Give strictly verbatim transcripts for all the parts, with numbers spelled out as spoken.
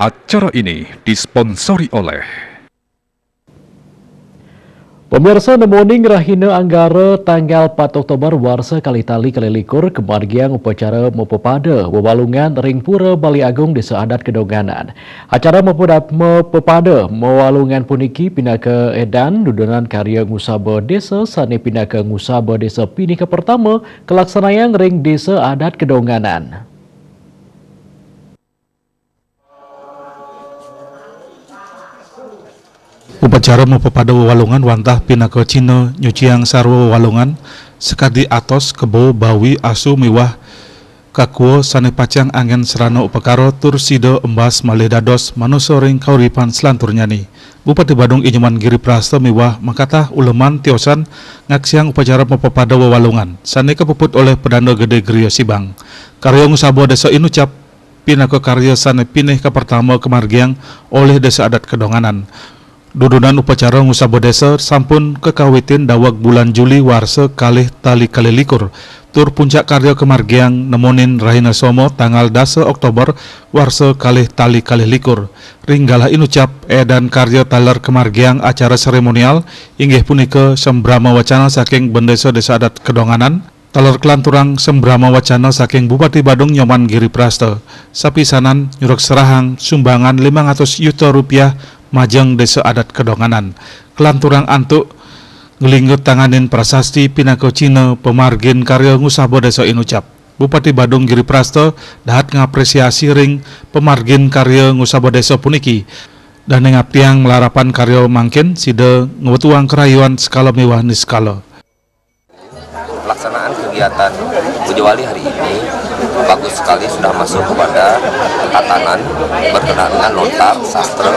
Acara ini disponsori oleh Pemirsa, nemoning rahina Anggara tanggal empat Oktober warsa kalih tali kalih likur, kemargiang upacara mapepada wewalungan ring Pura Bali Agung Desa Adat Kedonganan. Acara mapepada, mapepada wewalungan puniki pinaka edan dudunan karya ngusaba desa sane pinaka ngusaba desa pinih kapertama kalaksanayang ring Desa Adat Kedonganan. Upacara mapepada wewalungan wantah pinaka cihna nyuciang sarwa wewalungan, sakadi atos, kebo, bawi, asu miwah kakua sane pacang anggen sarana upakara tur sida embas malih dados manusa ring kauripan selanturnyane. Bupati Badung I Nyoman Giri Prasta miwah makatah uleman tiosan ngaksiang upacara mapepada wewalungan sane kapuput olih Pedanda Gede Gria Sibang. Karya ngusaba desa inucap pinaka karya sane pinih kapertama kamargiang olih Desa Adat Kedonganan. Dudunan upacara ngusaba desa sampun kakawitin daweg bulan Juli warsa kalih tali kalih likur, tur puncak karya kamargiang nemonin rahina Soma tanggal dasa Oktober warsa kalih tali kalih likur. Ring galah inucap, edan karya taler kamargiang acara seremonial inggih punika sembrama wacana saking Bendesa Desa Adat Kedonganan, taler kalanturang sembrama wacana saking Bupati Badung Nyoman Giri Prasta, sapisanan nyurak serahang sumbangan limang atus yuta rupiah majeng Desa Adat Kedonganan. Kalanturang antuk nglingga tanganin prasasti pinaka cihna pamargin karya ngusaba desa inucap. Bupati Badung Giri Prasta dahat ngapresiasi ring pamargin karya ngusaba desa puniki. Dane ngaptiang malarapan karya mangkin sida ngwetuang karayuan skala miwah niskala. Pelaksanaan kegiatan Bojowali hari ini bagus sekali, sudah masuk kepada tatanan berkenaan dengan lontar sastra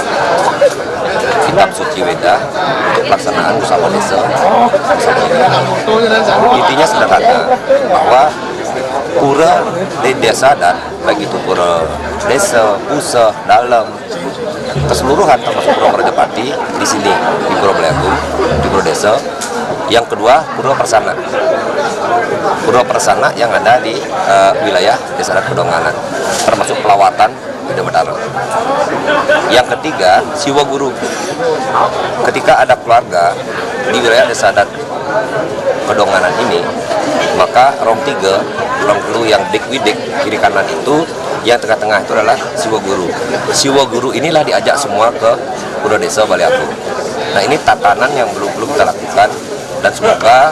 kitab suci Weda untuk pelaksanaan ngusaba desa. Intinya sederhana, bahwa pura di desa adat, baik itu pura desa, puseh, dalem, keseluruhan termasuk Pura Prajapati di sini, di Pura Bali Agung, di Pura Desa. Yang kedua, Pura Persana. Pura Persana yang ada di eh, wilayah Desa Adat Kedonganan, termasuk Pelawatan, Gede Betara. Yang ketiga, Siwa Guru. Ketika ada keluarga di wilayah Desa Adat Kedonganan ini, maka rong tiga, rong telu yang dik widik, kiri kanan itu, yang tengah-tengah itu adalah Siwa Guru. Siwa Guru inilah diajak semua ke Pura Desa Bali Agung. Nah, ini tatanan yang belum belum kita lakukan, dan semoga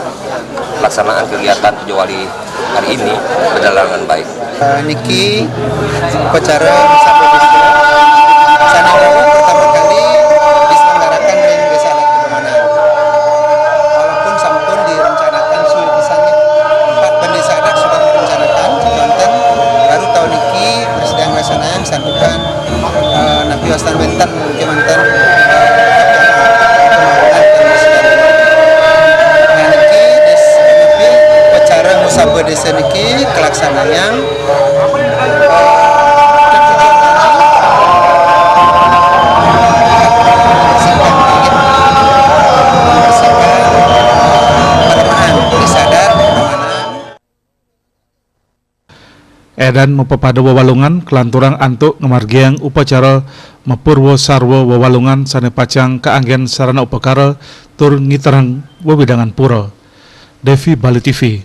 pelaksanaan kegiatan Bojowali hari ini berjalan dengan baik. Eh, niki upacara Sabda Desa. Sane dawuh pertama kali diselenggarakan ring Desa Adat Kedonganan. Walaupun sampun direncanakan suwi pisan, empat bendesa adat sudah direncanakan, kemanten baru tahun niki prasida nglaksanayang santukan eh, napi wastan wenten, kemanten eh, pembangunan dan sebagainya. Nah, niki des napi upacara ngusaba desa niki kalaksanayang eh, membersihkan langit, membersihkan pelemahan desa adat, pembangunan. Edan mapepada wewalungan kalanturang antuk ngamargiang upacara mapurwa sarwa wewalungan sane pacang kaanggen sarana upakara tur ngiterang wewidangan pura. Devi, Bali T V.